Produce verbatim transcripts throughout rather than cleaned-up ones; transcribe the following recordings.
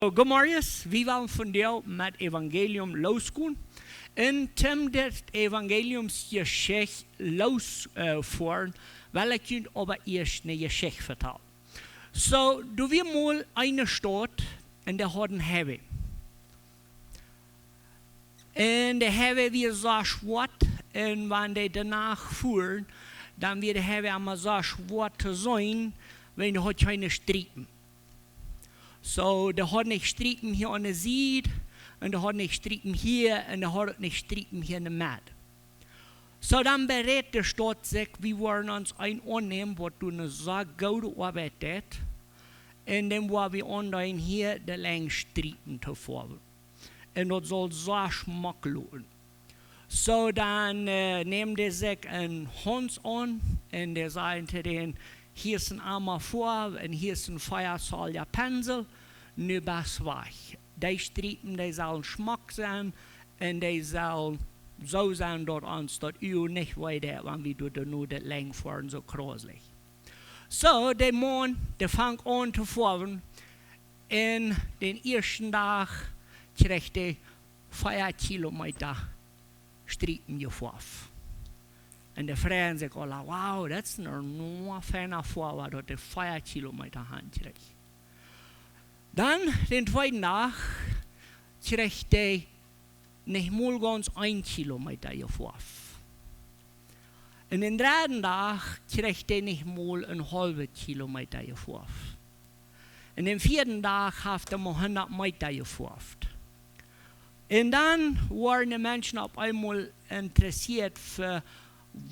So, good morning. Wie wellen vondoag met Evangelium losgonen. Un toom dit Evangeliums Jeschicht losfoaren, well ekj junt oba ieescht ne Jeschicht vetalen. So, doa wia mol eene Staut un dee haud een Highway. Un de Highway wia soo schwoat, un wan dee doano fuaren, dan wia de Highway emma soo schwoat to seenen, wiels dee haud kjeene Striepen. So, dee haud nich Striepen hia aun de Sied, un dee haud nich Striepen hia, un dee haud uk nich Striepen hia enne Medd. So, dan bereed de Staut sikj, wie woaren ons een aunnämen, waut doa ne soo goode Oabeit deit, un dan woa wie aunfangen hia de Lenj Striepen to foawen. Un daut saul soo schmock loten. So, dan, äh, neem dee sikj een Hauns aun un dee säd to dän: "Hia es een Ama Foaw un hia es een Fia Salja Pensel, nu best wajch. Dee Striepen, dee sellen schmock sennen un dee sellen soo sennen, daut ons daut Uag nich wee deit, wan wie doa no de Lenj foaren, soo krauselich." So, de Maun, dee funk aun to foawen, un dän ieeschten Dach kjrieech dee fia Kilometa Striepen jefoaft. Un dee freiden sikj aula: "Wow, daut es een feina Foawa, daut dee fia Kilometa han kjrieech." Dan, dän tweeden Dach, kjrieech dee nich mol gaunz een Kilometa jefoaft. Un dän dredden Dach kjrieech dee nich mol een haulwen Kilometa jefoaft. Un dän vieeden Dach haft hee mau hundat Meta jefoaft. Un dan wieren de Menschen opp eemol interessieet fa: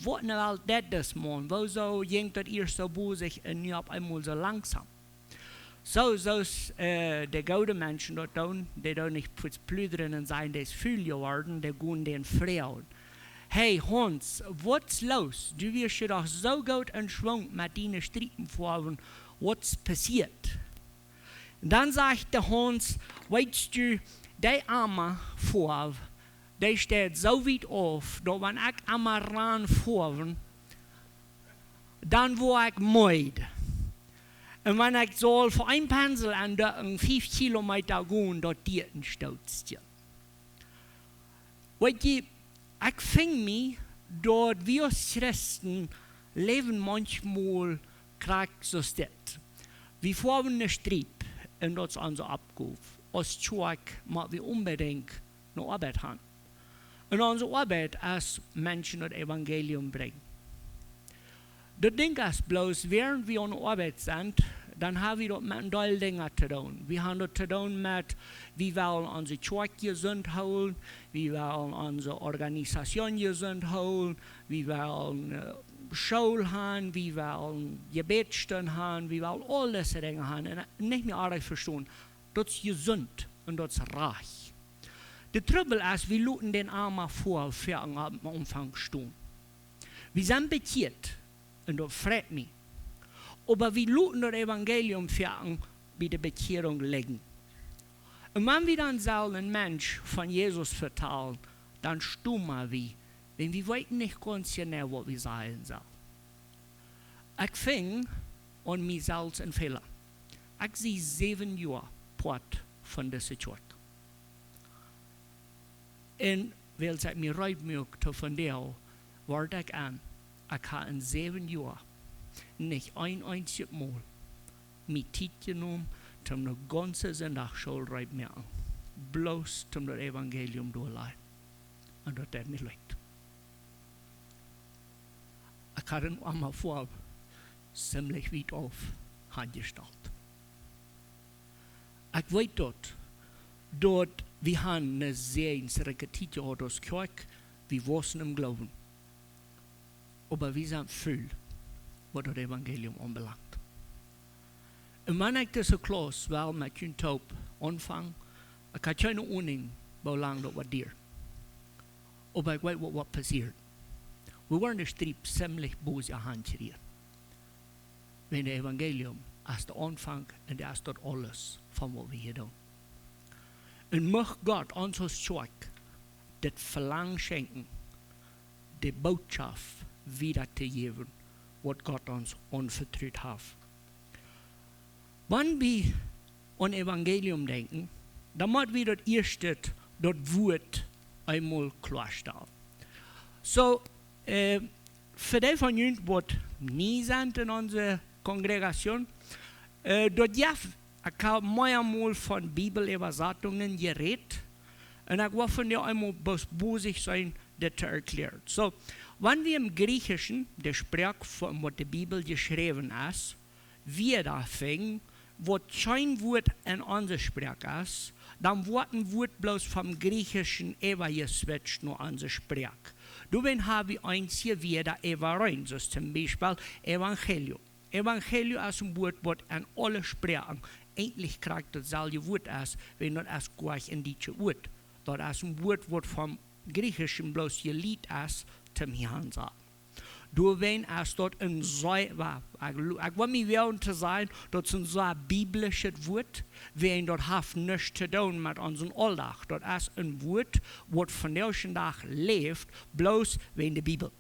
"Waut enne Welt deit dis Maun? Wuarom jinkj daut ieescht soo bosich un nu opp eemol soo langsom?" So, soo aus, äh, de goode Menschen daut doonen, dee doonen nich fuaz pludren un sajen: "Dee es ful jeworden", dee gonen dän froagen: "Hey Hauns, waut es loos? Du wieescht je doch soo goot en Schwunk met diene Striepen foawen, waut es passieet?" Dan sajcht de Hauns: "Weetst du, dee Ama Foaw, dee steit soo wiet auf, daut wan ekj emma ran foaw, dan woa ekj meed. Un wan ekj saul fa een Pensel aun de fief Kilometa gonen, daut diet een Stootje." Weet jie, ekj finj mie, daut wie aus Christen läwen maunchmol krakjt soo aus dit. Wie foawen ne Striep un daut es onse Oppgow. Aus Kjoakj mott wie onbedinjt ne Oabeit han. Un onse Oabeit es Menschen daut Evangelium brinjen. Daut Dinkj es bloos, wäarent wie aune Oabeit sent, dan ha wie daut met een Deel Dinja to doonen. Wie han daut to doonen met, wie wellen onse Kjoakj jesunt hoolen, wie wellen onse Organisation jesunt hoolen, wie wellen, äh, School han, wie wellen Jebädstund han, wie wellen aul dise Dinja han. Un, äh, nich mie oajch vestonen, daut es jesunt un daut es rajcht. De Trubbel es, wie loten dän Ama Foaw foaken aum Aunfank stonen. Wie sent bekjieet, un daut freit mie. Oba wie loten daut Evangelium foaken bie de Bekjierunk lijen. Un wan wie dan sellen een Mensch von Jesus vetalen, dan stumma wie, wiels wie weeten nich gaunz jeneiw, waut wie sajen sellen. Ekj finj aun mie selfst een Fäla. Ekj sie säwen Joa Poat von dise Kjoakj. Un wiels ekj mie reed muak to vondoag, wort ekj aun, ekj ha en säwen Joa nich een eensjet Mol mie Tiet jenomen, om ne gaunze Sindachschool reed moaken, bloos om daut Evangelium doa to lajen. Un daut deed mie leet. Ekj ha dän Ama Foaw ziemlich wiet auf aunjestalt. Ekj weet daut, daut wie han ne säajensrikje Tiet jehaut aus Kjoakj, wie wausen em Gloowen. Oba wie sent ful, waut daut Evangelium aunbelangt. Un wan ekj dise Klauss well met junt toop aunfangen, ekj ha kjeene Aununk, woo lang daut woat dieren. Oba ekj weet, waut, waut passieet. Wie woaren de Striep ziemlich bosich han kjrieen. Wiels daut Evangelium es de Aunfank un daut es daut aules von waut wie hia doonen. Un mucht Gott ons aus Kjoakj dit Velangen schenkjen, de Bootschoft wieda to jäwen, waut Gott ons aunvetrut haft. Wan wie aun Evangelium denkjen, dan mott wie daut ieeschte, daut Wuat eemol kloastalen. So, äh, fa dee von junt, waut nie sent en onse Kongregatie, äh, daut jeft, ekj hab mea mol von Bibeläwasatungen jerät, un ekj wull von die eemol bloos bosich sennen, dit to erklären. So, wan wie em Griechischen, de Sproak von waut de Bibel jeschräwen es, Wieed finjen, waut kjeen Wuat en onse Sproak es, dan woat een Wuat bloos vom Griechischen äwajeswitcht no onse Sproak. Doawäajen hab wie eenje Wieed äwareen, soo aus toom Biespel Evangelio. Evangelio es een Wuat, waut en aule Sproaken eejentlich krakjt daut selwje Wuat es, wan daut es jlikj en dietschet Wuat. Daut es een Wuat, waut vom Griechischen bloos jelieet es, toom hia sajen. Doawäajen es daut een sea, wa-, ekj, ekj wull mie woagen to sajen, daut es een sea biblischet Wuat, wäajen daut haft nuscht to doonen met onsen Auldach. Daut es een Wuat, waut vondoag dän Dach läft, bloos wäajen de Bibel.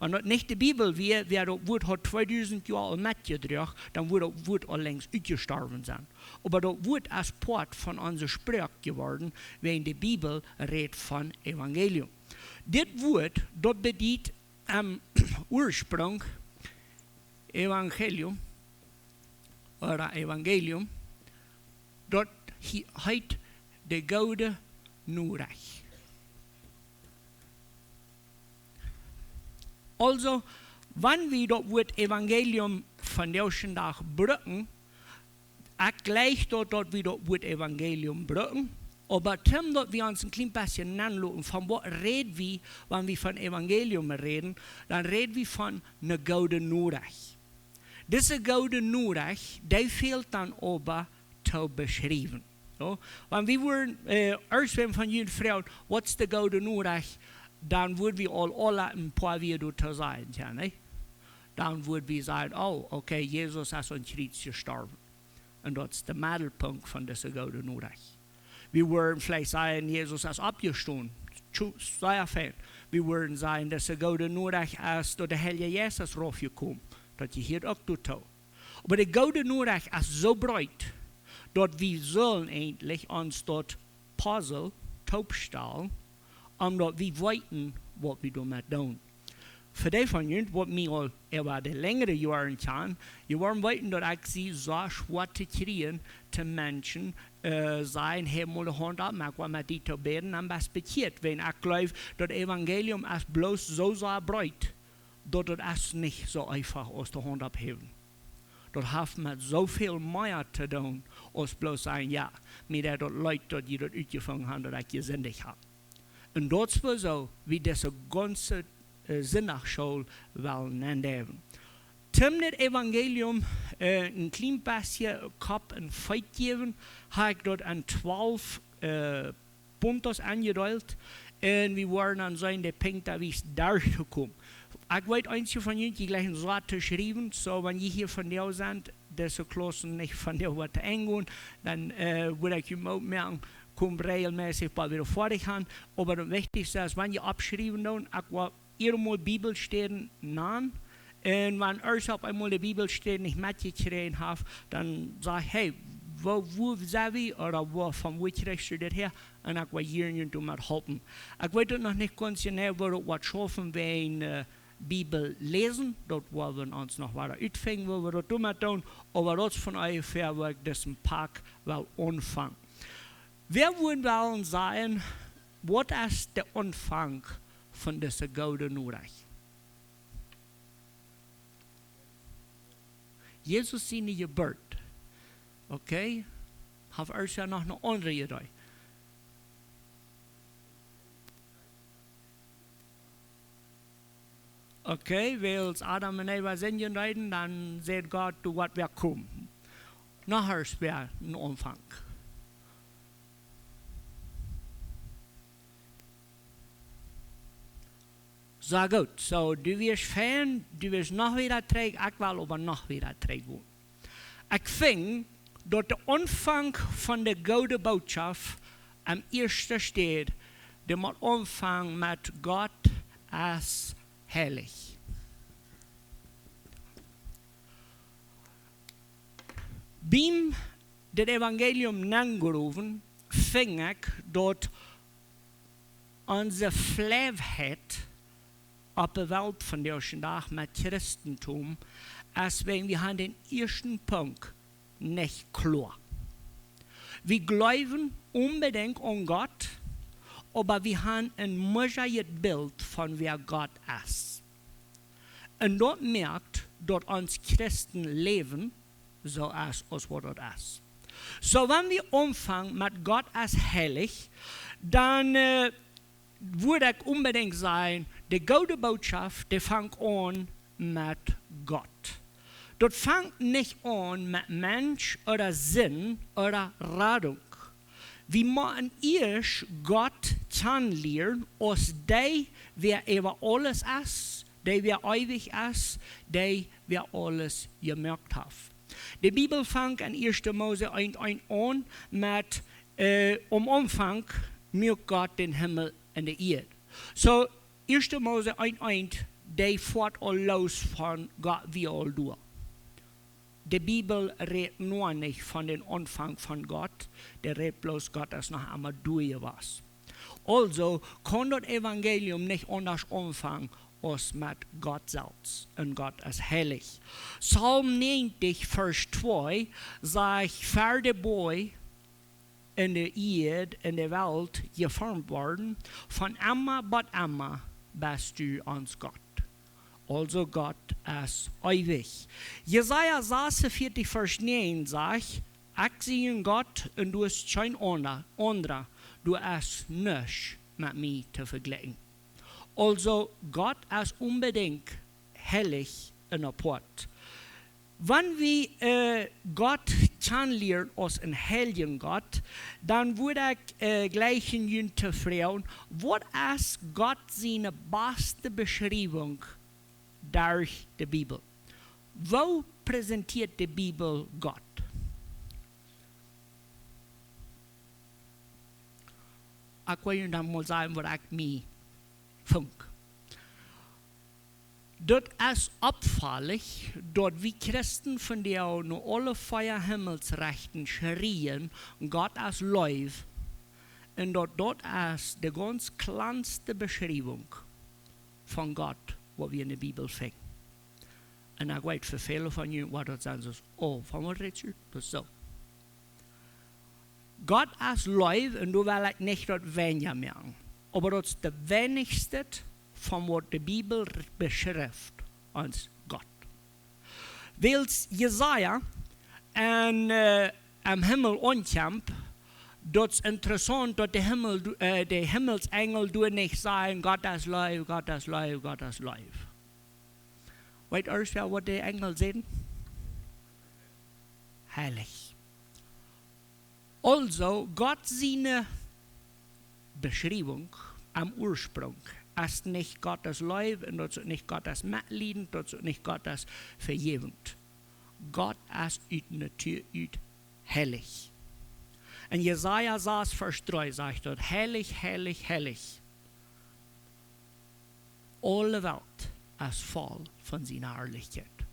Wan daut nich de Bibel wia, wia daut Wuat haud tweedusent Joa aul metjedroagen, dan wudd daut Wuat aul längst utjestorwen sennen. Oba daut Wuat es Poat von onse Sproak jeworden, wäajen de Bibel rät von Evangelium. Dit Wuat, daut bediet em Ursprunk Evangelium, ooda Evangelium, daut hie-, heet de goode Norecht. Aulsoo, wan wie daut Wuat Evangelium vondoag dän Dach brucken, ekj jleich daut, daut wie daut Wuat Evangelium brucken, oba toom daut wie ons een kjlien bät nenloten, von waut räd wie, wan wie von Evangelium räden, dan räd wie von eene goode Norecht. Dise goode Norecht, dee fält dan oba to beschriewen. Jo? Wan wie wudden, äh, ieescht wan von junt froagen, waut es de goode Norecht, dan wudd wie aul, aul een poa Wieed doatoo sajen, jo, nä? Dan wudd wie sajen, oh, okay, Jesus es aum Kjriez jestorwen. Un daut es de Meddelpunkt von dise goode Norecht. Wie wudden veleicht sajen, Jesus es oppjestonen. Tju-, sea fein. Wie wudden sajen, dise goode Norecht es daut de Heilje Jeist es raufjekomen. Daut jehieet uk doatoo. Oba de goode Norecht es soo breet, daut wie sellen eejentlich ons daut Puzzle toopstalen, om daut wie weeten, waut wie doamet doonen. Fa dee von junt, waut mie aul äwa de lenjre Joaren kjanen, jie woaren weeten, daut ekj sie soo schwoa to kjrieen, to Menschen, äh, sajen, hee mott de Haunt oppmoaken, waut met die to bäden, dan best bekjieet. Wan ekj jleew, daut Evangelium es bloos soo, soo breet, daut daut es nich soo eefach aus de Haunt opphäwen. Daut haft met soo väl mea to doonen, aus bloos sajen, jo, mie deit daut leet, daut jie daut utjefungen haben, daut ekj jesindicht hab. Un daut es woo soo, wie dise gaunze, äh, Sindachschool wellen nennäwen. Toom daut Evangelium, äh, een kjlien bät Kopp un Feet jäwen, hab ekj daut en twalf, äh, puntos enjedeelt. Un wie woaren dan seenen, de Punkten, woo wie derchjekomen. Ekj weet, eenje von junt, jie jlikjen soo to schriewen, so wan jie hia vondoag sent, dise Klaussen nich vondoag waut to enj gonen, dan, äh, wudd ekj junt Moot moaken, komt rejelmässich bie wada foadich aun. Oba daut Wichtichste es, wan jie oppschriewen doonen, ekj woa jiedet Mol Bibelstäden nanen. Un wan eena opp eemol de Bibelstäd nich metjekjräajen haft, dan sajcht, hey, woo, woo sent wie, ooda woo, von wua kjrichst du dit häa? Un ekj woa junt doamet halpen. Ekj weet daut noch nich gaunz jeneiw, woo daut woat schaufen wäajen, äh, Bibel läsen. Daut woa wie ons noch wieda utfinjen, woo wie daut doamet doonen. Oba daut es von onjefäa, woo ekj disen Poat well aunfangen. Wäa wudd wellen sajen, waut es de Aunfank von dise goode Norecht? Jesus siene Jeburt. Okay? Haft eena noch eene aundre Idee? Okay, wiels Adam un Eva sindjen deeden, dan säd Gott, doa woat wäa komen. Noch es wäa een Aunfank. Soo goot, so, du woascht fein, du woascht noch wieda trigj, ekj well oba noch wieda trigj gonen. Ekj finj daut de Aunfank von de goode Bootschoft aun ieeschte Städ, dee mott aunfangen met Gott es heilich. Biem dit Evangelium nengroven, fung ekj daut onse Fleewheit opp de Welt vondoag dän Dach met Christentum, aus wan wie han dän ieeschten Punkt nich kloa. Wie jleewen onbedinjt aun Gott, oba wie han een mosaischet Bilt von wäa Gott es. Un daut moakt daut ons Christenläwen soo es aus waut daut es. Soo, wan wie aunfangen met Gott es heilich, dan äh, wudd ekj onbedinjt sajen, de goode Bootschoft, dee fangt aun met Gott. Daut fangt nich aun met Mensch ooda Sind ooda Radunk. Wie motten ieescht Gott kjanen lieren, aus dee, wäa äwa aules es, dee, wäa eewich es, dee, wäa aules jemoakt haft. De Bibel fangt en ieeschte Mose eent eent aun met, äh, aum Aunfank muak Gott dän Himmel un de Ieed. Soo, ieeschte Mose eent eent, dee foat aul loos von Gott wia aul doa. De Bibel rät noch nich von dän Aunfank von Gott, dee rät bloos, Gott es noch emma doa jewast. Aulsoo kaun daut Evangelium nich aundasch aunfangen aus met Gott selfst. Un Gott es heilich. Psalm näajentich, Varsch twee, sajcht, ver de Boaj en de Ieed, en de Welt jeformt worden, von emma bat emma best du ons Gott. Aulsoo Gott es eewich. Jesaja sasunvieetich, Varsch näajen sajcht, ekj sie een Gott un doa es kjeen aunda-, aundra, doa es nuscht met mie to vejlikjen. Aulsoo, Gott es onbedinjt heilich un apoat. Wan wie äh, Gott kjanen lieren aus een heiljen Gott, dan wudd ekj äh, jlikj junt to froagen, waut es Gott siene baste Beschriewunk derch de Bibel? Woo präsentieet de Bibel Gott? Ekj well junt dan mol sajen, waut ekj mie funk. Daut es oppfaulich, daut wie Christen vondoag no aule vea Himmelsrechten schrieen, Gott es Leew, un daut daut es de gaunz kjlanste Beschriewunk von Gott, waut wie en de Bibel finjen. Un ekj weet, fa väle von junt woat daut sennen, soo, oh, von waut rätst du? Daut es soo. Gott es Leew un doa well ekj nich daut weinja moaken. Oba daut es de weinichste von waut de Bibel r-, beschrift aus Gott. Wiels Jesaja en, äh, em Himmel aunkjemt, daut es interessaunt, daut de Himmel, du-, äh, de Himmelsenjel doa nich sajen, Gott es Leew, Gott es Leew, Gott es Leew. Weet jie, waut de Enjel säden? Heilich. Aulsoo, Gott siene Beschriewunk aum Ursprunk es nich Gott es Leew un daut es uk nich Gott es metliedent, daut es uk nich Gott es vejäwent. Gott es ut Natua ut heilich. En Jesaja sas, Varsch dree sajcht daut, heilich, heilich, heilich. Aule Welt es voll von siene Harlichkjeit.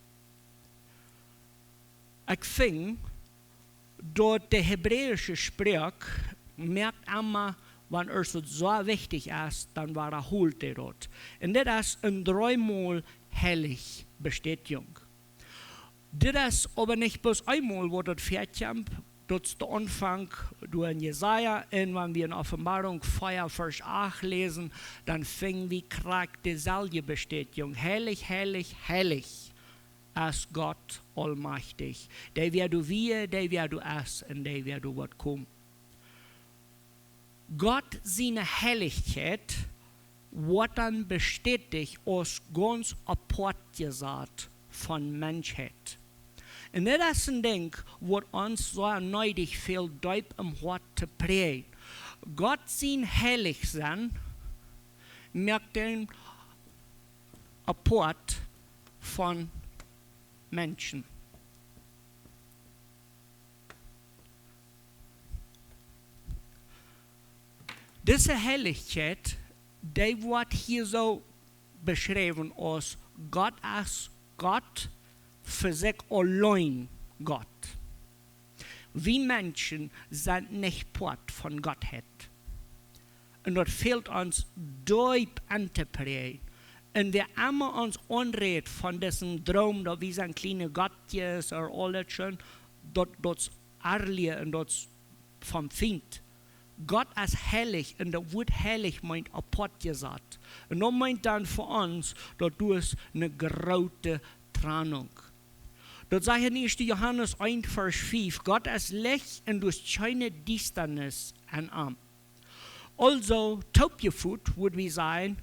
Ekj finj daut de hebräische Sproak moakt emma, wan irjent waut soo wichtich es, dan wadaholt dee daut. Un dit es een dreemol heilich Bestätigung. Dit es oba nich bloos eemol waut daut väakjemt, daut es de Aunfank doa en Jesaja, un wan wie en Openboarunk vea Varsch acht läsen, dan finj wie krakjt deeselwje Bestätigung. Heilich, heilich, heilich es Gott aulmajchtich. Dee wäa doa wia, dee wäa doa es un dee wäa doa woat komen. Gott siene Heilichkjeit woat dan bestäticht aus gaunz apoat jesat von Menschheit. Un dit es een Dinkj, waut ons soo needich fält, deep em Hoat to präajen. Gott sien heilich sennen moakt am apoat von Menschen. Dise Heilichkjeit, dee woat hia soo beschräwen aus Gott es Gott, fa sikj auleen Gott. Wie Menschen sent nich Poat von Gottheit. Un daut fält ons deep aun to präajen. Un wäa emma ons aunrät von disen Droom, daut wie sent kjliene Gottjes ooda aul daut scheen, daut, daut es arlie un daut es vom Fient. Gott es heilich un daut Wuat heilich meent apoat jesat. Un daut meent dan fa ons, daut doa es eene groote Trennung. Daut sajcht en ieeschte Johanes eent Varsch fief: Gott es Licht un doa es kjeene Diestanis aun am. Aulsoo, toopjefoot wudd wie sajen,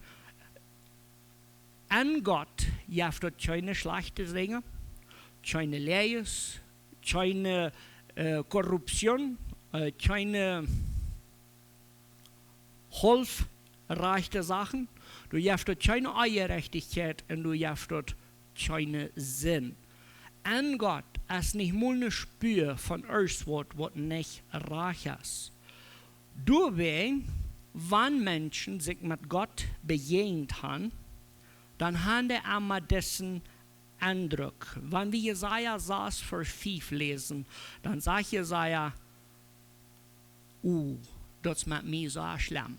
aun Gott jeft daut kjeene schlajchte Dinja, kjeene Läajes, kjeene, äh, Korruption, äh, kjeene haulfrajchte Sachen, doa jeft daut kjeene Onjerajchtichkjeit un doa jeft daut kjeene Sind. Aun Gott es nich mol eene Spua von irjentwaut, waut nich rajcht es. Doawäajen, wan Menschen sikj met Gott bejäajent han, dan han dee emma disen Endruck. Wan wie Jesaja sas Varsch fief läsen, dan sajcht Jesaja: "Oh, daut es met mie soo schlemm.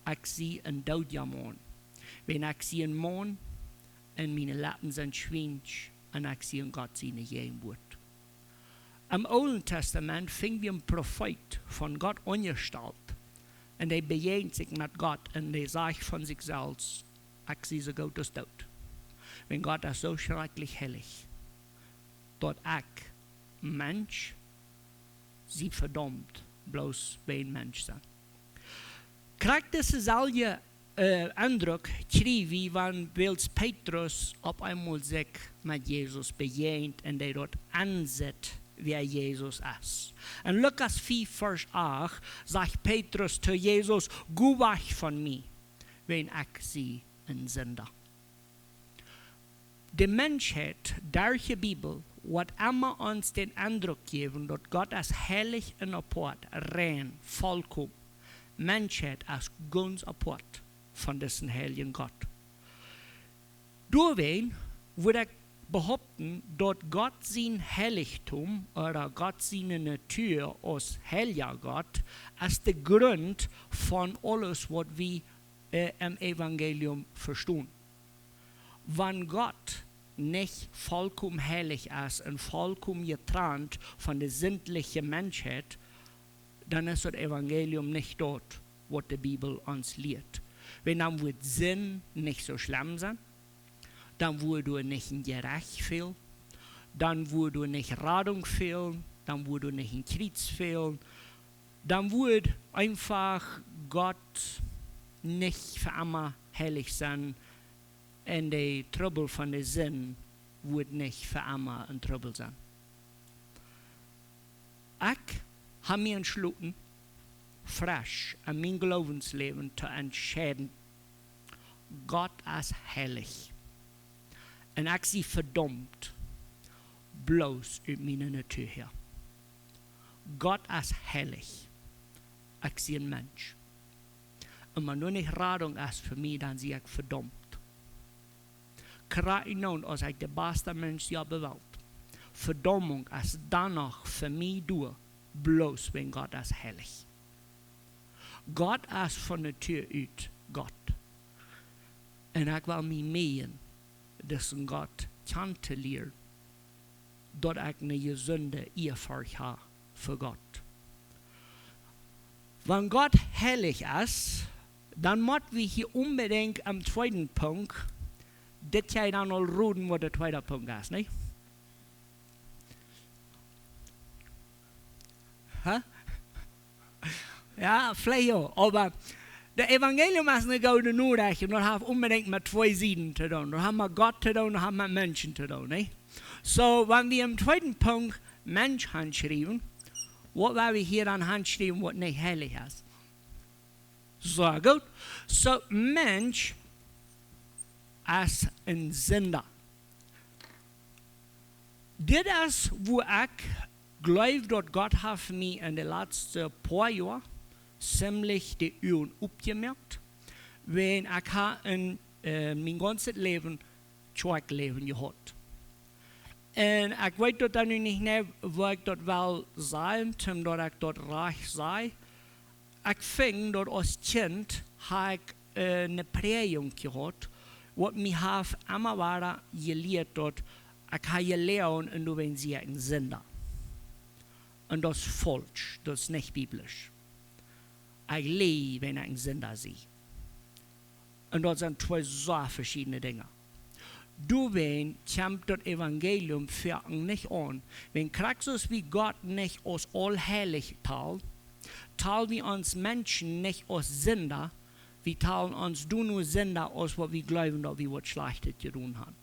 Ekj sie een doodja Maun. Wan ekj sie een Maun un miene Leppen sent schwiensch un ekj sie en Gott siene Jäajenwuat." Em Oolen Testament finj wie een Profeet von Gott aunjestalt. Un dee bejäajent sikj met Gott un dee sajcht von sikj selfst: "Ekj sie soo goot aus doot." Wan Gott es soo schrakjlich heilich, daut ekj, Mensch, sie vedaumt, bloos wäajen Mensch sennen. Krakjt disen selwjen, äh, Endruck kjrie wie, wan wiels Petrus opp eemol sikj met Jesus bejäajent un dee doa ensitt, wäa Jesus es. En Lukas fief Varsch acht sajcht Petrus to Jesus: "Go wajch von mie, wan ekj sie een Sinda." De Menschheit, derch de Bibel, woat emma ons dän Endruck jäwen, daut Gott es heilich un apoat, rein, vollkomen. Menschheit es gaunz apoat von disen heiljen Gott. Doawäajen wudd ekj behaupten, daut Gott sien Heiligtum ooda Gott siene Natua aus heilja Gott es de Grunt von aules, waut wie, äh, em Evangelium vestonen. Wan Gott nich vollkomen heilich es un vollkomen jetrant von de sindliche Menschheit, dan es daut Evangelium nich daut, waut de Bibel ons lieet. Wan dan wudd Sind nich soo schlemm sennen, dan wudd doa nich een Jerecht fälen, dan wudd doa nich Radunk fälen, dan wudd doa nich een Kjriez fälen, dan wudd eefach Gott nich fa emma heilich sennen un de Trubbel von de Sind wudd nich fa emma een Trubbel sennen. Ekj hab mie entschloten, fresch en mien Gloowensläwen to entscheiden: Gott es heilich. Un ekj sie vedaumt, bloos ut miene Natua häa. Gott es heilich. Ekj sie een Mensch. Un wan doa nich Radunk es fa mie, dan sie ekj vedaumt. Krakjt nu, aus ekj de basta Mensch sie opp de Welt. Vedaumunk es dan noch fa mie doa, bloos wan Gott es heilich. Gott es von Natua ut Gott. Un ekj well mie meejen, disen Gott kjanen to lieren, daut ekj eene jesunde Ehrfurcht hab fa Gott. Wan Gott heilich es, dan mott wie hia onbedinjt aum tweeden Punkt, dit jie dan aul roden, waut de tweede Punkt es, nich? Huh? Jo, veleicht jo, oba daut Evangelium es eene goode Norecht un daut haft onbedinjt met twee Sieden to doonen. Daut haft met Gott to doonen, daut haft met Menschen to doonen, nich? Soo, wan wie em tweeden Punkt Mensch hanschriewen, waut woa wie hia dan hanschriewen, waut nich heilich es? Soo, goot. Soo, Mensch es een Sinda. Dit es, woo ekj gleew, daut Gott haft mie en de latste poa Joa ziemlich de Uagen opjemoakt, wan ekj hab en, äh, mien gaunzet Läwen Kjoakjläwen jehaut. Un ekj weet daut dan nu nich mea, woo ekj daut well sajen, om daut ekj daut rajcht saj. Ekj funk daut aus Kjint ha ekj ne Präajunk jehaut, waut mie haft emma wada jelieet daut ekj ha jeloagen un doawäajen sie ekj een Sinda. Un daut es faulsch, daut es nich biblisch. Ekj loag wan ekj een Sinda sie. Un daut sent twee sea veschiedne Dinja. Doawäajen kjemt daut Evangelium foaken nich aun. Wan Christus, wie Gott nich aus aulheilich talt, talt wie ons Menschen nich aus Sinda, wie talen ons dan nu Sinda aus waut wie jleewen daut wie waut Schlajchtet jedonen haben.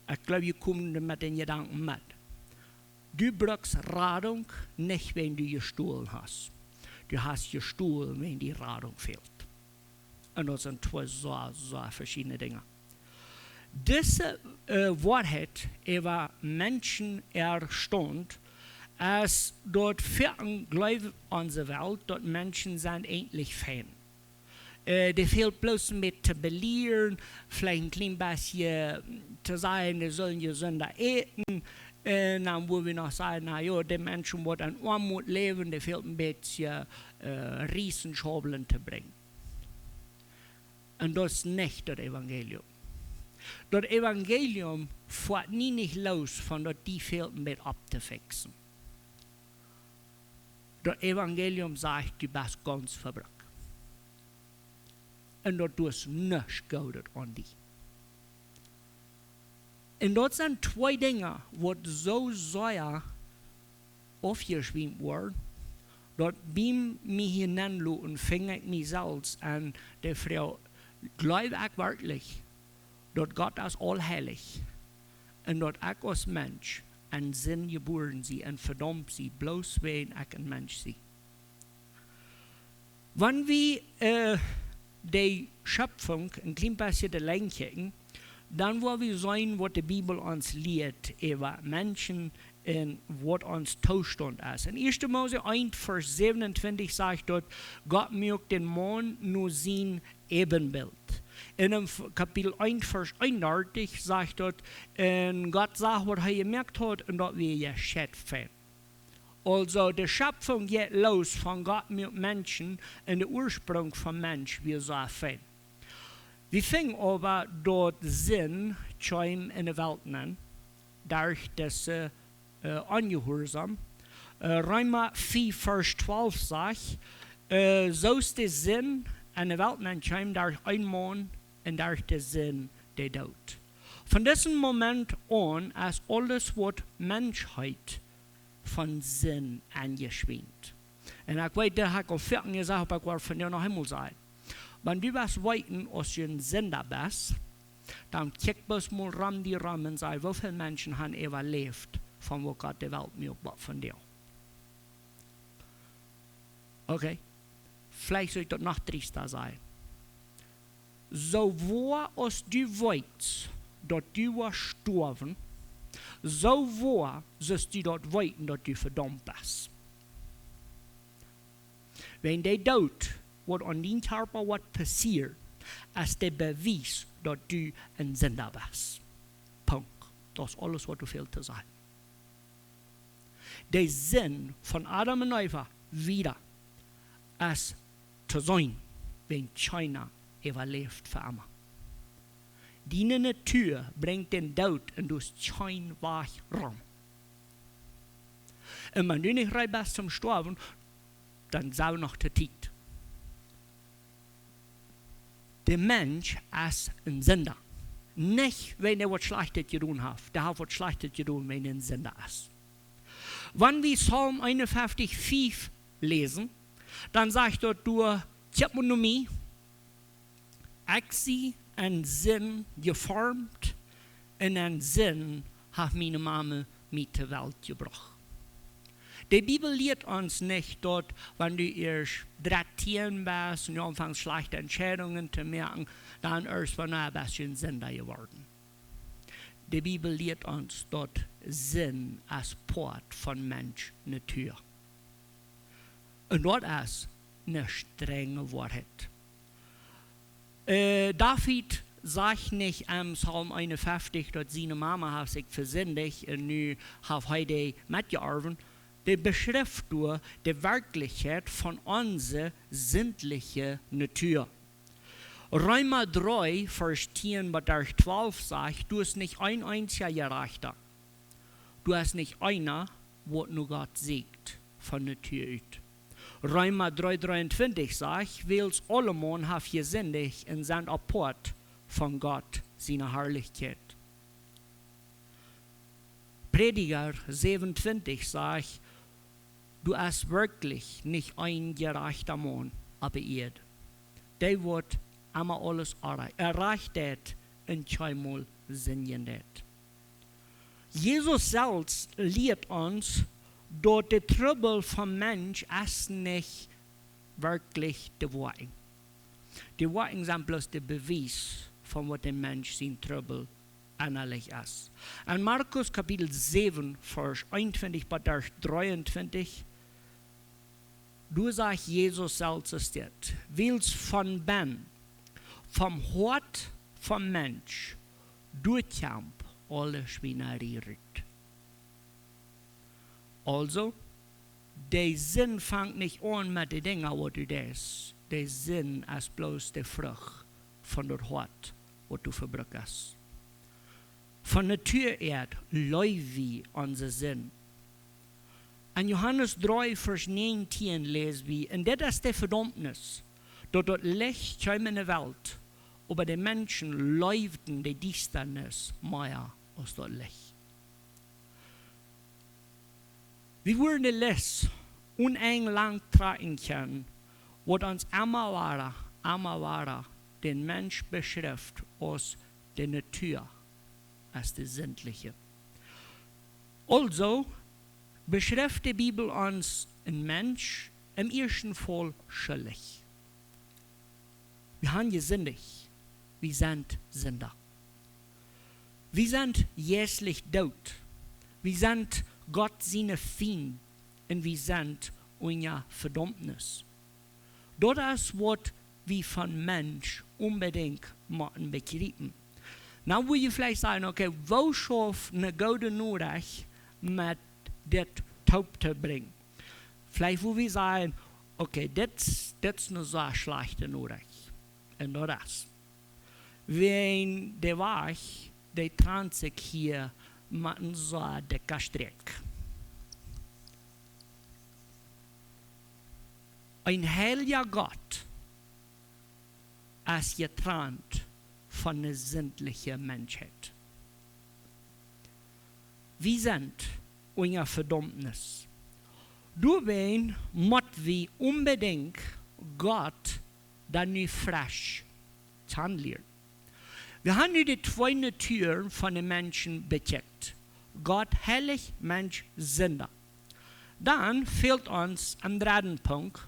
Ekj jleew jie komen met dän Jedanken met. Du brukst Radunk nich wan du jestolen hast. Du hast jestolen wan die Radunk fält. Un daut sent twee sea, sea veschiedne Dinja. Dise Woarheit äwa Menschen äa Staunt es daut foaken jleewen aun de Welt daut Menschen sent eejentlich fein. Dee fält bloos een bät to belieren, veleicht een kjlien bät to sajen, dee sullen jesunda äten. Un dan woa wie noch sajen, na jo, dee Menschen waut en Oamoot läwen, dee fält een bät Ries un Schaublen to brinjen. Un daut es nich daut Evangelium. Daut Evangelium foat nie nich loos von daut die fält een bät opptofixen. Daut Evangelium sajcht, du best gaunz vebrukt. Un daut du hast nuscht Goodet aun die. Un daut sent twee Dinja waut soo sea aufjeschwämt woaren, daut bie mie hia nenloten funk ekj mie selfst aun de Froag, jleew ekj werkjlich daut Gott es aulheilich un daut ekj aus Mensch en Sind jebuaren sie un vedaumt sie, bloos wan ekj een Mensch sie? Wan wie de Schöpfunk een kjlien bät de Lenj kjikjen, dan woa wie seenen waut de Bibel ons lieet äwa Menschen un waut ons Toostaunt es. En ieeschte Mose eent Varsch säwenuntwintich sajcht daut, Gott muak dän Maun no sien Äbenbilt. En Kapitel eent Varsch eenundartich sajcht daut, un Gott sach waut hee jemoakt haud un daut wia sea fein. Aulsoo de Schöpfunk jeit loos von Gott muak Menschen un de Ursprunk vom Mensch wia sea fein. Wie finjen oba daut Sind kjeem en de Welt nenn derch dise Onjehuarsaum. Reema fief Varsch twalf sajcht, soo aus de Sind en de Welt nenn kjeem derch een Maun un derch de Sind de Doot. Von disen Moment aun es aules waut Mensch heet von Sind enjeschwient. Un ekj weet, daut ha ekj aul foaken jesajcht, oba ekj woa daut vondoag noch eemol sajen. Wan du west weeten aus du een Sinda best, dan kjikj bloos mol rom die rom un saj, woo väl Menschen han äwaläft von woo Gott de Welt muak bat vondoag? Okay, veleicht sull ekj daut noch triesta sajen. Soo woa aus du weetst daut du woascht stoawen, soo woa sust du daut weeten daut du vedaumt best. Wan de Doot waut aun dien Kjarpa woat passieren, es de Bewies daut du een Sinda best. Punkt. Daut es aules waut doa fält to sajen. De Sind von Adam un Eva wieda es to seenen, wan kjeena äwaläft fa emma. Diene Natua brinjt dän Doot un du hast kjeen Wajch rom. Un wan du nich reed best toom stoawen, dan sent wie noch to Tiet. De Mensch es een Sinda. Nich wan hee waut Schlajchtet jedonen haft. Dee haft waut Schlajchtet jedonen wan hee een Sinda es. Wan wie Psalm eenunfeftich fief läsen, dan sajcht daut doa: Kjikj mol no mie, ekj sie en Sind jeformt un en Sind haft miene Mame mie to Welt jebrocht. De Bibel lieet ons nich daut wan du ieescht dartieen best un du aunfangst schlajchte Entscheidungen to moaken, dan ieescht von doa best du een Sinda jeworden. De Bibel lieet ons daut Sind es Poat von Mensch Natua. Un daut es ne strenje Woarheit. David sajcht nich em Psalm eenunfeftich, daut siene Mama haft sikj vesindicht un nu haft hee dee metjeorwen. Dee beschrift doa de Werkjlichkjeit von onse sindliche Natua. Reema dree, Varsch tieen bat twalf sajcht: Doa es nich een eensja Jerajchta. Doa es nich eena, waut no Gott sieekjt von Natua ut. Reema dree dreeuntwintich sajcht: Wiels aulemaun haft jesindicht un sent apoat von Gott siene Harlichkjeit. Prädja säwenuntwintich sajcht: Doa es werkjlich nich een jerajchta Maun oppe Ieed. Dee woat emma aules errei-, erreicht un kjeenmol sindjen. Jesus selfst lieet ons, daut de Trubbel vom Mensch es nich werkjlich de Woakjen. De Woakjen sent bloos de Bewies von waut de Mensch sien Trubbel ennalich es. En Markus Kapitel säwen, Varsch eenuntwintich bat dreeuntwintich, doa sajcht Jesus selfst dit: Wiels von bennen, vom Hoat vom Mensch, doa kjemt aule Schwienarie rut. Aulsoo, de Sind fangt nich aun met de Dinja, waut du deist. De Sind es bloos de Frucht von daut Hoat, waut du vebrukt hast. Von Natua ut leew wie onse Sind. En Johanes dree, Varsch näajentieen läs wie: Un dit es de Vedaumnis, daut daut Licht kjeem enne Welt, oba de Menschen leewden de Diestanis mea aus daut Licht. Wie wudden de List onenj lang trakjen kjennen, waut ons emma wada, emma wada dän Mensch beschrift aus de Natua, aus de sindliche. Aulsoo beschrift de Bibel ons een Mensch em ieeschten Faul schuldich. Wie haben jesindicht. Wie sent Sinda. Wie sent jeistlich doot. Wie sent Gott siene Fiend un wie sent unja Vedaumnis. Daut es waut wie von Mensch onbedinjt motten bejriepen. Nu woa jie veleicht sajen: Okay, woo schauft ne goode Norecht met dit toop to brinjen? Veleicht woa wie sajen: Okay, dit, dit es ne sea schlajchte Norecht. Un daut es, wäajen de Wajch, dee trant sikj hia met een sea dikja Sträakj. Een heilja Gott es jetrant von de sindliche Menschheit. Wie sent unja Vedaumnis. Doawäajen mott wie onbedinjt Gott dan nu fresch kjanen lieren. Wie haben nu de twee Naturen von de Menschen bekjikjt. Gott heilich, Mensch Sinda. Dan fält ons aum dredden Punkt,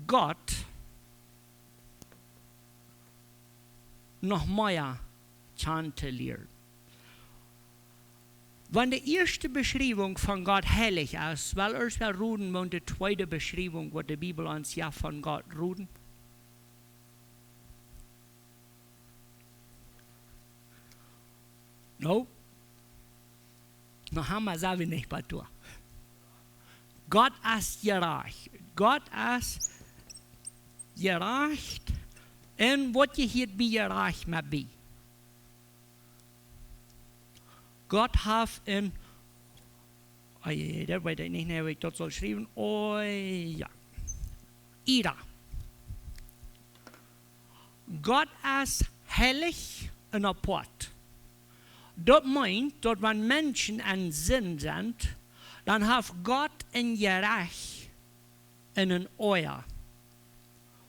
Gott noch mea kjanen to lieren. Wan de ieeschte Beschriewunk von Gott heilich es, well wie ieescht räden von de tweede Beschriewunk, waut de Bibel ons hia von Gott rät. No, noch emma sent wie nich bie doa. Gott es jerajcht. Gott es jerajcht. Un waut jehieet bie jerajcht met bie? Gott haft een, oh je, daut weet ekj nich, woo ekj daut saul schriewen. Oh jo. Ira. Gott es heilich un apoat. Daut meent, daut wan Menschen en Sind sent, dan haft Gott een Jerecht un een Oaja,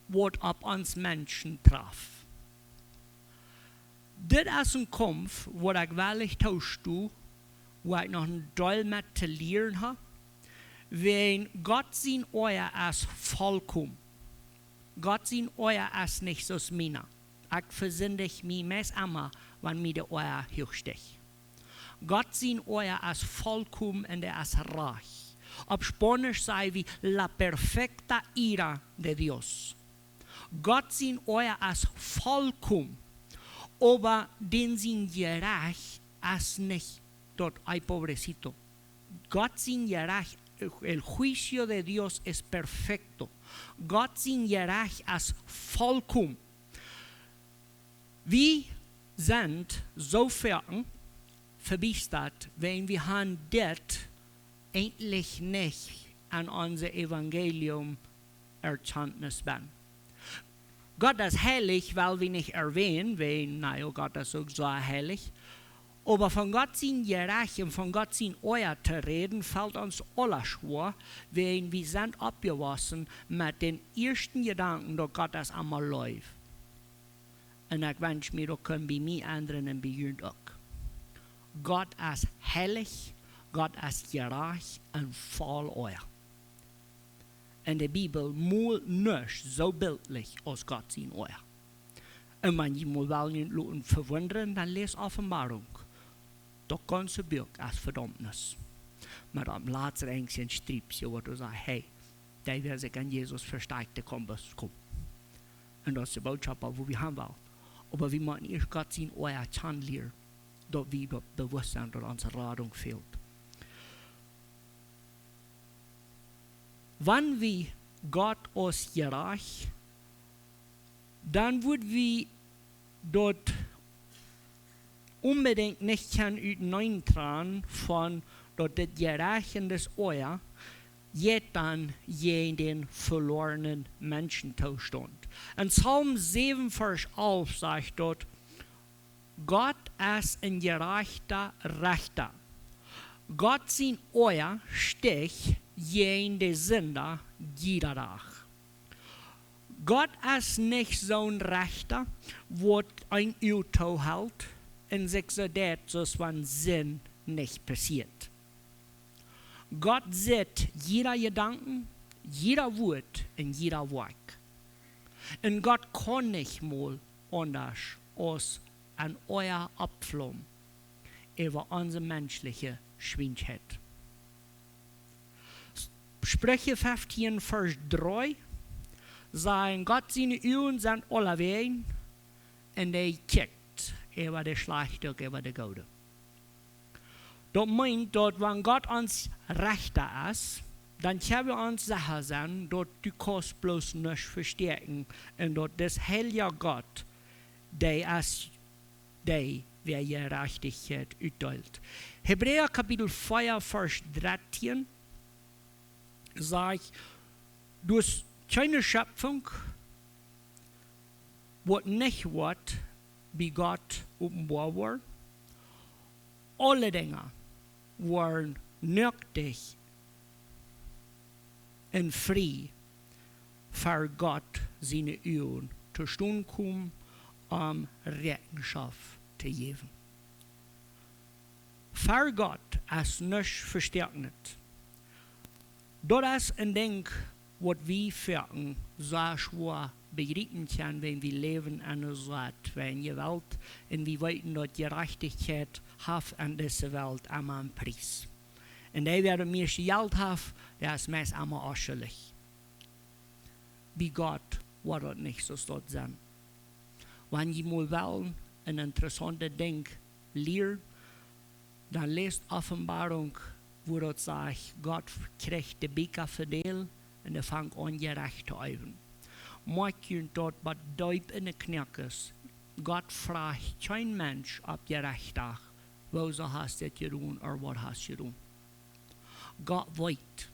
waut opp ons Menschen traft. Dit es een Kaumf, waut ekj woarlich toosto, wua ekj noch een Deel met to lieren hab, wäajen Gott sien Oaja es volkomen. Gott sien Oaja es nich soo aus miena. Ekj vesindicht mie meist emma, wan mie de Oaja huach stiecht. Gott sien Oaja es volkomen un dee es rajcht. Opp Spaunisch saj wie: La perfecta ira de Dios. Gott sien Oordeel es vollkommen, oba dän sien Jerecht es nich daut, ay, pobrecito. Gott sien Jerecht, el juicio de Dios es perfecto. Gott sien Jerecht es vollkommen. Wie sent soo foaken vebiestat, wan wie han dit eejentlich nich aun onse Evangelium Erkenntnis benn. Gott es heilich, well wie nich erwähnen, wan, na jo, Gott es uk soo heilich. Oba von Gott sien Jerecht un von Gott sien Oordeel to räden, felt ons aula schwoa, wan wie sent oppjewossen met dän ieeschten Jedanken, daut Gott es emma Leew. Un ekj wensch mie, daut kunn bie mie endren un bie junt uk. Gott es heilich, Gott es jerajcht un voll Oordeel. Un de Bibel molt nuscht soo biltlich aus Gott sien Oordeel. Un wan jie mol wellen junt loten vewundren, dan läst Openboarunk. Daut gaunze Buak es Vedaumnis. Met aum latsten Enj een Striepje, waut doa sajcht, hey, dee, wäa sikj aun Jesus vestakjt, dee kaun bloos komen. Un daut es de Botschaft, wua wie han wellen. Oba wie motten ieescht Gott sien Oordeel kjanen lieren, daut wie daut bewusst sent, daut ons Radunk fält. Wan wie Gott aus jerajcht, dan wudd wie daut onbedinjt nich kjennen utenaunda trannen von daut dit Jerecht un dit Oordeel jeit dan jäajen dän veloarnen Menschentoostaunt. En Psalm säwen, Varsch alf sajcht daut, Gott es een jerajchta Rechta. Gott sien Oordeel stich jäajen de Sinda jieda Dach. Gott es nich soon Rechta, waut een Uag toohelt un sikj soo deit, soo aus wan Sind nich passieet. Gott sitt jieda Jedanken, jieda Wuat un jieda Woakj. Un Gott kaun nich mol aundasch aus een Oaja oppflaum äwa onse menschliche Schwienschheit. Spricha feftieen, Varsch dree, sajcht: Gott siene Uagen sent aulawäajen, un hee kjikjt äwa de Schlajchte uk äwa de Goode. Daut meent, daut wan Gott ons Rechta es, dan kjenn wie ons secha sennen, daut du kaust bloos nuscht vestäakjen un daut dis heilja Gott, dee es, dee wäa Jerajchtichkjeit utdeelt. Hebräa Kapitel vea, Varsch dartieen sajcht: Doa es kjeene Schepfunk, waut nich woat bie Gott openboa woaren. Aule Dinja woaren noaktich un frie ver Gott siene Uagen to stonen komen, om Räakjenschoft to jäwen. Ver Gott es nuscht vestäakjnet. Daut es een Dinkj, waut wie foaken sea schwoa bejriepen kjennen, wan wie läwen en eene Welt von Jewalt, un wie weeten, daut Jerajchtichkjeit haft en dise Welt emma een Pries. Un dee, wäa daut mieeschte Jelt haft, dee es meist emma onschuldich. Bie Gott woat daut nich soo sennen. Wan jie mol wellen een interessauntet Dinkj lieren, dan läst Openboarunk, wua daut sajcht: Gott kjricht de Bieekja vedeelt un hee fangt aun Jerecht to eewen. Moakt junt daut waut deep en de Knoakes. Gott frajcht kjeen Mensch opp Jerecht Dach, wuarom hast dit jedonen ooda waut hast jedonen. Gott weet.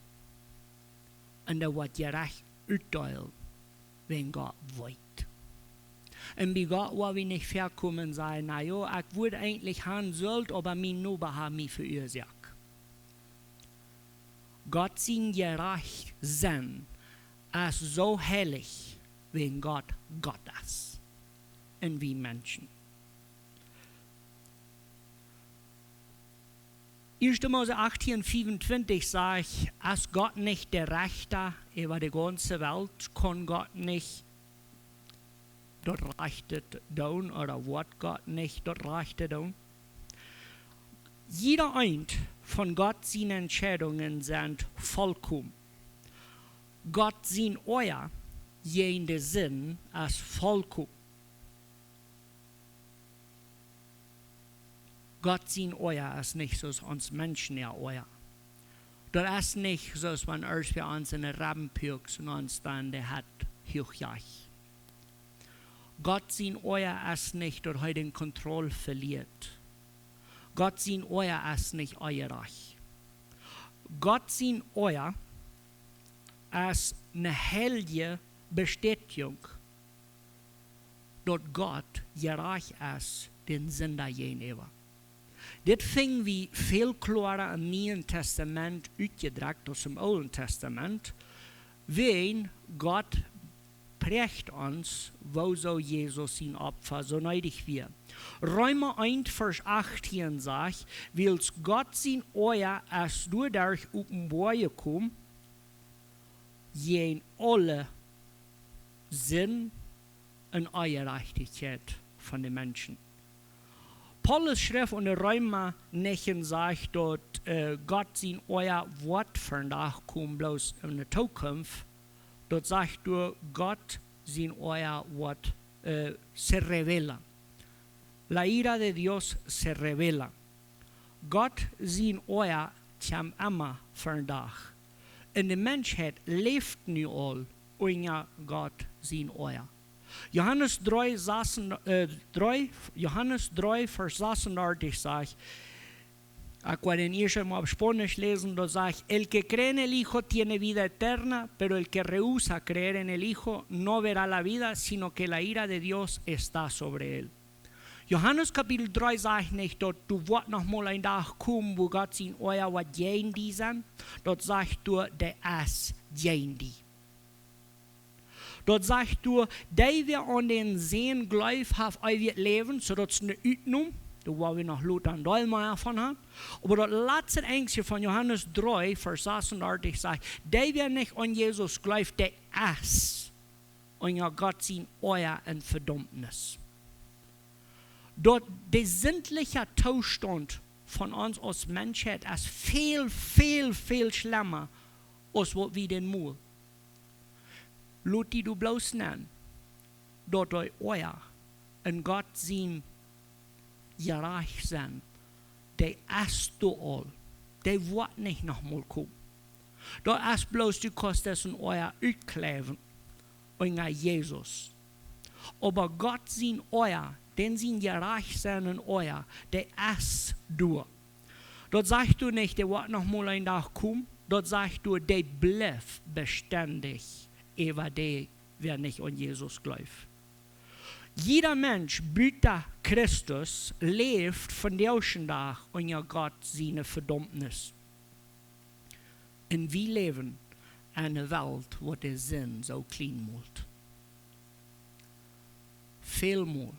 Un hee woat Jerecht utdeelen, wan Gott weet. Un bie Gott woa wie nich väakomen un sajen: Na jo, ekj wudd eejentlich han sult, oba mien Noba haft mie veuasoakt. Gott sien Jerajchtsennen es soo heilich, wan Gott Gott es un wie Menschen. Ieeschte Mose achtieen fiefuntwintich sajcht: Es Gott nich de Rechta äwa de gaunze Welt? Kaun Gott nich daut Rajchte doonen, ooda woat Gott nich daut Rajchte doonen? Jieda eent von Gott siene Entscheidungen sent vollkomen. Gott sien Oaja jäajen de Sind es volkomen. Gott sien Oaja es nich soo aus ons Menschen äa Oaja. Daut es nich soo aus wan eena bie ons en de Rebben puakt un ons dan de Hett huach jeit. Gott sien Oaja es nich daut hee de Kontroll veliet. Gott sien Oaja es nich onjerajcht. Gott sien Oaja es eene heilje Bestätigung, daut Gott jerajcht es dän Sinda jäajenäwa. Dit finj wie väl kloara em Nieen Testament utjedrekjt aus em Oolen Testament, wiels Gott präajt ons, wuarom Jesus sien Opfa soo needich wia. Reema eent Varsch achtieen sajcht: Wiels Gott sien Oaja es doaderch openboa jekomen, jäajen aule Sind un Onjerajchtichkjeit von de Menschen. Paulus schrift en de Reema näajen, sajcht daut, äh, Gott sien Oaja woat vondoag komen, bloos en de Tookunft. Daut sajcht doa, Gott sien Oaja woat, äh, se revela. La ira de Dios se revela. Gott sien Oaja kjemt emma vondoag. Un de Menschheit läft nu aul unja Gott sien Oaja. Johanes dree, sas-, äh, dree, Johanes dree, Varsch sasuntachentich sajcht, ekj woa dän ieescht mol opp Spaunisch läsen, daut sajcht: El que cree en el Hijo tiene vida eterna, pero el que rehúsa creer en el Hijo no verá la vida, sino que la ira de Dios está sobre él. Johanes Kapitel dree sajcht nich daut doa woat noch mol een Dach komen, wua Gott sien Oaja woat jäajen die sennen. Daut sajcht doa, dee es jäajen die. Daut sajcht doa, dee wäa aun dän Sän jleeft, haft eewjet Läwen, soo daut es ne Utnom, doa woa wie noch lota een Deel mea von haben. Oba daut latste Enjstje von Johanes dree, Varsch sasuntachentich sajcht, dee wäa nich aun Jesus jleeft, dee es unja Gott sien Oaja en Vedaumnis. Daut de sindliche Toostaunt von ons aus Menschheit es väl, väl, väl schlemma aus waut wie dän mol. Lot die doa bloos nenn, daut dee Oaja en Gott sien jerajcht sennen, dee es doa aul, dee woat nich noch mol komen. Daut es bloos, du kaust disen Oaja utkjleewen unja Jesus. Oba Gott sien Oaja, dän sien jerajcht sennen Oaja, dee es doa. Daut sajcht doa nich, dee woat noch mol een Dach komen. Daut sajcht doa, dee blift bestendich äwa dee, wäa nich aun Jesus jleeft. Jieda Mensch buta Christus läft vondoag dän Dach unja Gott siene Vedaumnis. Un wie läwen en eene Welt, waut de Sind soo kjlien moakt. Välmol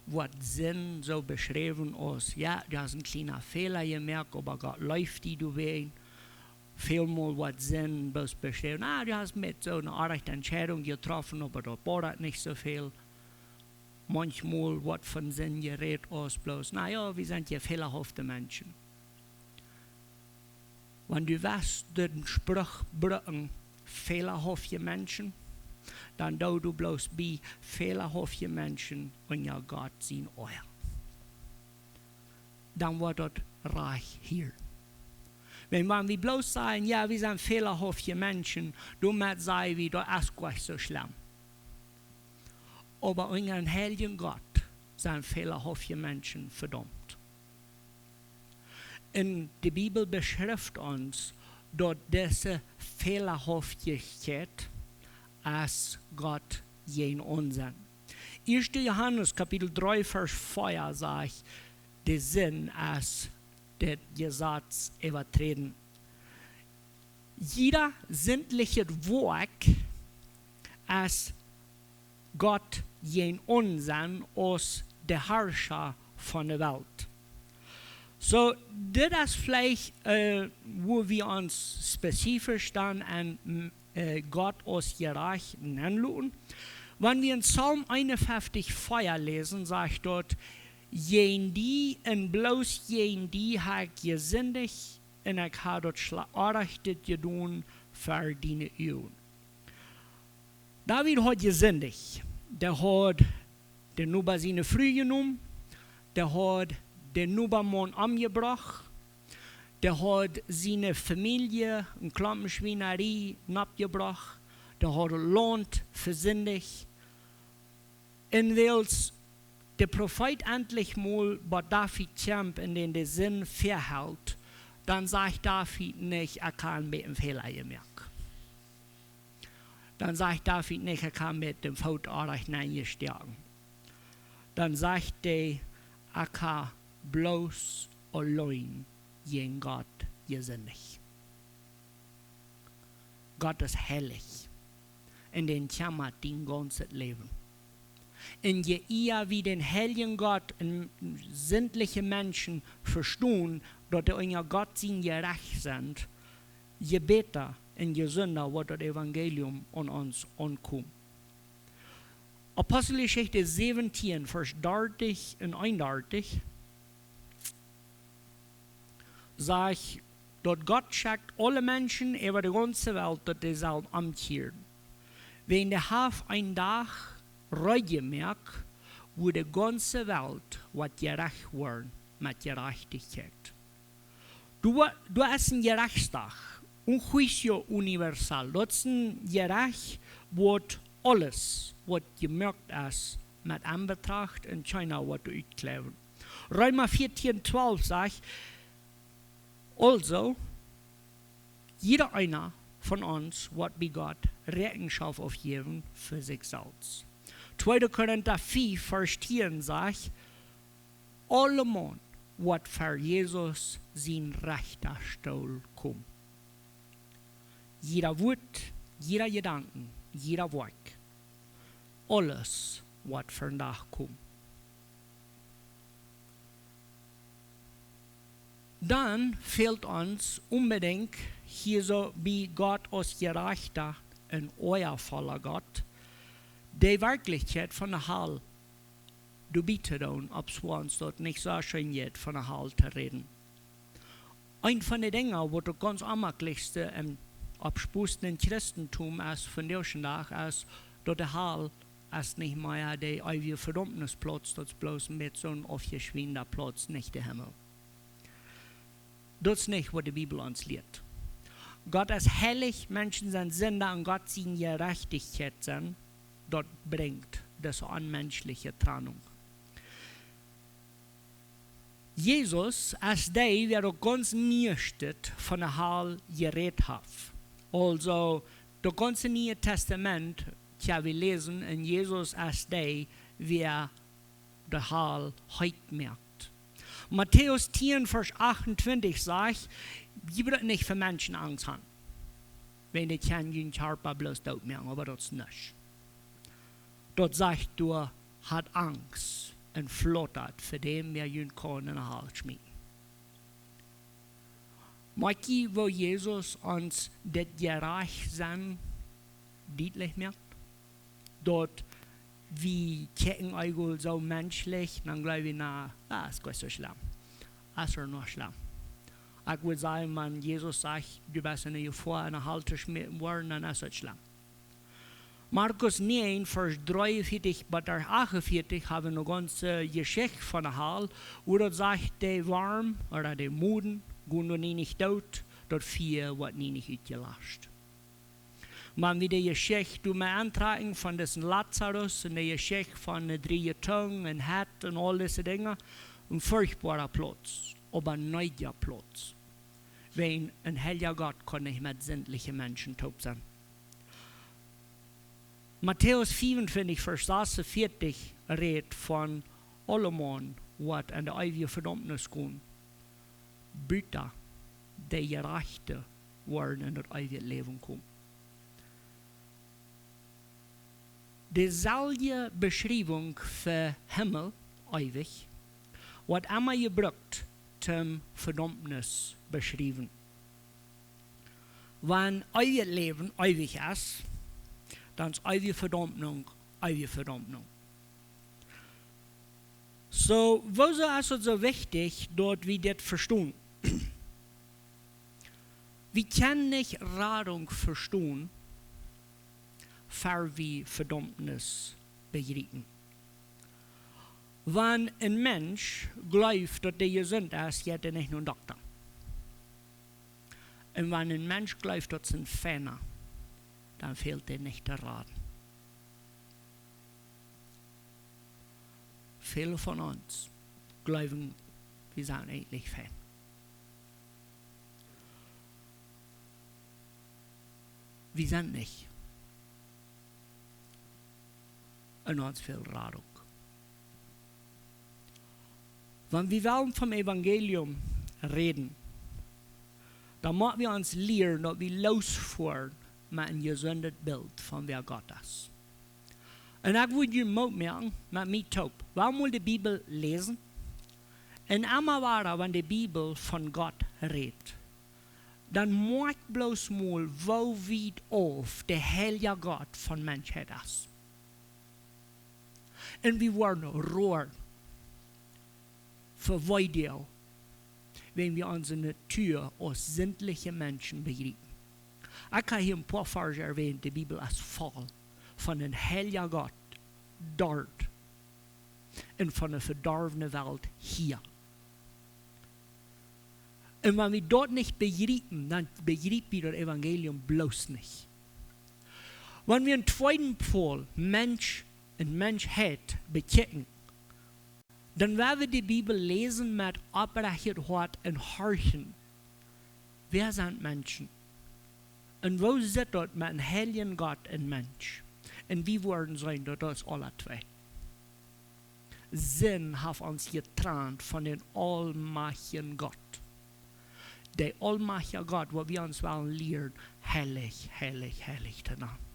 woat Sind soo beschräwen aus, jo, du hast een kjliena Fäla jemoakt, oba Gott leeft die doawäajen. Välmol woat Sind bloos beschräwen, ah, du hast met soone oaje Entscheidunk jetroffen, oba daut bodat nich soo väl. Maunchmol woat von Sind jerät aus bloos, na jo, wie sent je fälahafte Menschen. Wan du west dän Spruch brucken, fälahafte Menschen, dan doo du bloos bie fälahafte Menschen unja Gott sien Oaja. Dan woat daut rajcht hia. Wan, wan wie bloos sajen, jo, wie sent fälahafte Menschen, doamet saj wie, daut es goanich soo schlemm. Oba unja dän heiljen Gott sent fälahafte Menschen vedaumt. Un de Bibel beschrift ons, daut dise Fälahaftichkjeit es Gott sien Onsenn. Ieeschte Johanes Kapitel dree Varsch vea sajcht, de Sind es daut Jesaz äwaträden. Jieda sindlichet Woakj es Gott sien Onsenn aus de Harscha von de Welt. Soo, dit es veleicht, äh, wua wie ons spezifisch dan aun, äh, Gott aus jerajcht nennloten. Wan wie en Psalm eenunfeftich vea läsen, sajcht doa: Jäajen die un bloos jäajen die hab ekj jesindicht, un ekj hab daut schlajchtet jedonen ver diene Uagen. David haud jesindicht. Dee haud dän Noba siene Fru jenomen. Dee haud dän Nobamaun omjebrocht. Dee haud siene Famielje en Klompen Schwienarie nopp jebrocht. Dee haud daut Launt vesindicht. Un wiels de Profeet entlich mol bie David kjemt un dän de Sind vehelt, dan sajcht David nich: "Ekj hab een bät een Fäla jemoakt." Dan sajcht David nich: "Ekj hab met dän Foot oajch nenjestoaken." Dan sajcht hee: "Ekj hab bloos auleen jäajen Gott jesindicht." Gott es heilich. Un dän kjemmat dien gaunzet Läwen. Un je ea wie dän heiljen Gott un sintliche Menschen vestonen, daut dee unja Gott sien Jerecht sent, je bäta un je sunda woat daut Evangelium aun ons aunkomen. Aposteljeschicht säwentieen, Varsch dartich un eenundartich, sajcht, daut Gott schekjt aule Menschen äwa de gaunze Welt, daut dee sellen omkjieren. Wäajen dee haft een Dach reed jemoakt, wua de gaunze Welt woat jerecht woaren met Jerajchtichkjeit. Doa, doa es een Jerechtsdach, un juicio universal. Daut es een Jerecht, waut aules, waut jemoakt es, met aunbetracht un kjeena woat utkjleewen. Reema vieetieen twalf sajcht: "Aulsoo, jieda eena von ons woat bie Gott Räakjenschoft aufjäwen fa sikj selfst." Tweede Korinta fief, Varsch tieen sajcht: "Aulemaun woat ver Jesus sien Rechtastool komen." Jieda Wuat, jieda Jedanken, jieda Woakj, aules woat vondoag komen. Dan fält ons onbedinjt hia soo bie Gott aus jerajchta un oajavolla Gott, de Werkjlichkjeit von de Hal doabie to doonen, opp Schwans daut nich soo scheen jeit, von de Hal to räden. Eent von de Dinja, waut daut gaunz aunmaklichste un oppspusten em Christentum es vondoag dän Dach, es daut de Hal es nich mea de eewje Vedaumnisplauz, daut es bloos een bät soon aufjeschwenda Plauz, nich de Himmel. Daut es nich, waut de Bibel ons lieet. Gott es heilich, Menschen sent Sinda un Gott siene Jerajchtichkjeit sent, daut brinjt dise onmenschliche Trennung. Jesus es dee, wäa daut gaunz mieeschte von de Hal jerät haft. Aulsoo, daut gaunze Niee Tastament, jo, wie läsen, un Jesus es dee, wäa de Hal heet moakt. Matäus tieen, Varsch achtuntwintich sajcht: "Jie brucken nich fa Menschen Angst han. Wäajen dee kjennen jun Kjarpa bloos doot moaken, oba daut es nuscht." Daut sajcht doa: "Hat Angst un flautat fa däm, wäa junt kaun enne Hal schmieten." Moakj jie, woo Jesus ons dit Jerajchtsennen dietlich moakt? Daut wie kjikjen eejentlich soo menschlich, dan jleew wie: "Na, daut es nich soo schlemm. Es nich soo schlemm." Ekj wudd sajen, wan Jesus sajcht: "Du best enne Jefoa, enne Hal to schmieten woaren", dan es daut schlemm. Markus näajen, Varsch dreeunvieetich bat achtuntwintich, hab wie eene gaunze Jeschicht von de Hal, wua daut sajcht, de Worm ooda de Moden gonen nie nich doot, daut Fia woat nie nich utjelascht. Wan wie de Jeschicht doa auntrauen von disen Lazarus un de Jeschicht von de dree Tung un Hett un aul dise Dinja, een furchtboara Plauz, oba een needja Plauz. Wäajen een heilja Gott kaun nich met sintliche Menschen toop sennen. Matäus vea un twintich, Varsch sas un vieetich rät von aulemaun, waut enne eewje Vedaumnis gonen, buta de Jerajchte woaren en daut eewje Läwen komen. Deeselwje Beschriewunk fa Himmel, eewich, woat emma jebrukt toom Vedaumnis beschriewen. Wan eewjet Läwen eewich es, dan es eewje Vedaumnunk eewje Vedaumnunk. Soo, wuarom es et soo wichtich, daut wie dit vestonen? Wie kjennen nich Radunk vestonen, ver wie Vedaumnis bejriepen. Wan een Mensch jleeft, daut dee jesunt es, jeit dee nich nom Dokta. Un wan een Mensch jleeft, daut sent Fäla, dan fält dee nich to raden. Väle von ons jleewen, wie sent eejentlich fein. Wie sent nich. Un ons fält Radunk. Wan wie wellen vom Evangelium räden, dan mott wie ons lieren, daut wie loosfoaren met een jesundet Bilt von wäa Gott es. Un ekj wudd junt Moot moaken, met mie toop, wie mol de Bibel läsen. Un emma wada, wan de Bibel von Gott rät, dan moakj bloos mol, woo wiet auf de heilja Gott von Menschheit es. Un wie woaren roa, fa woo dee, wan wie onse Natua aus sintliche Menschen bejriepen. Ekj hab hia een poa Varsch erwähnt, de Bibel es voll von een heilja Gott doa un von de vedorwne Welt hia. Un wan wie daut nich bejriepen, dan bejriep wie daut Evangelium bloos nich. Wan wie een tweeden Pool Mensch un Menschheit bekjikjen, dan woa wie de Bibel läsen met opprechtet Hoat un horchen, wäa sent Menschen? Un woo sitt daut met een heiljen Gott un Mensch? Un wie woaren seenen, daut daut es aula twee. Sind haft ons jetrant von dän aulmajchtjen Gott. De aulmajchtja Gott, waut wie ons wellen lieren, heilich, heilich, heilich to nanen.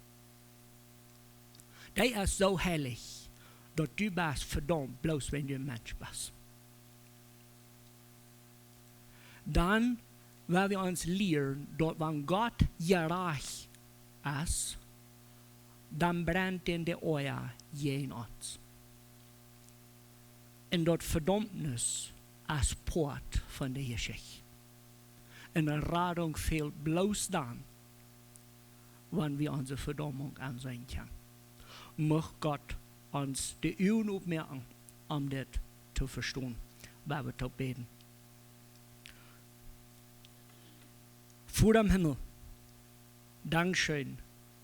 Dee es soo heilich, daut du best vedaumt, bloos wan du een Mensch best. Dan woa wie ons lieren, daut wan Gott jerajcht es, dan brent hee de Oaja jäajen ons. Un daut Vedaumnis es Poat von de Jeschicht. Un de Radunk fält bloos dan, wan wie onse Vedaumunk enseenen kjennen. Mucht Gott ons de Uagen opmoaken, om dit to vestonen. Wie woaren toop bäden. Voda em Himmel, dankscheen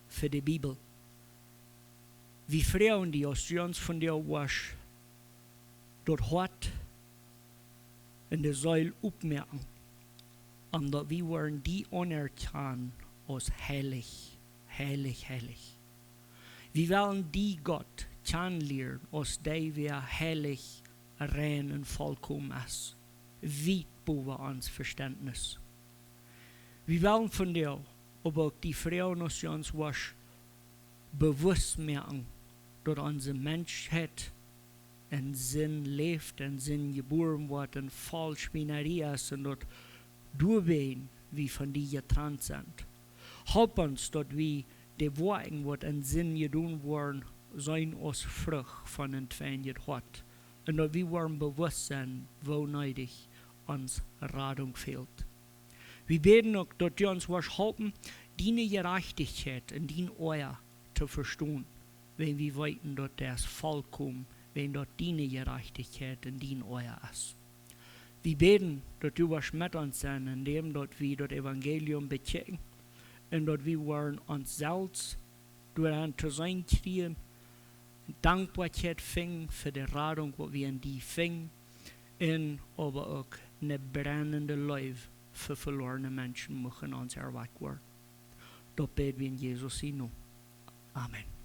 fa de Bibel. Wie froagen die, aus du ons vondoag wurscht daut Hoat un de Seel opmoaken, om daut wie woaren die aunerkjanen aus heilich, heilich, heilich. Wie wellen die, Gott, kjanen lieren aus dee, waut heilich, rein un volkomen es, wiet bowen ons Vestentnis. Wie wellen vondoag oba uk die froagen, aus du ons wurscht bewusst moaken, daut onse Menschheit en Sind läft, en Sind jebuaren woat, en voll Schwienarie es, un daut doawäajen wie von die jetrant sent. Halp ons, daut wie de Woakjen, waut en Sind jedonen woaren, seenen aus Frucht von een tweienjet Hoat. Un daut wie woaren bewusst sennen, woo needich ons Radunk fält. Wie bäden uk, daut du ons wurscht halpen, diene Jerajchtichkjeit un dien Oaja to vestonen, wan wie weeten, daut dee es volkomen, wan daut diene Jerajchtichkjeit un dien Oaja es. Wie bäden, daut du wurscht met ons sennen, en däm daut wie daut Evangelium bekjikjen, un daut wie woaren ons selfst doaraun to seenen kjrieen, Dankboakjeit finjen fa de Radunk, waut wie en die finjen, un oba uk eene brennende Leew fa veloarne Menschen mucht en ons erwakjt woaren. Daut bäd wie en Jesus sienen Nomen. Amen.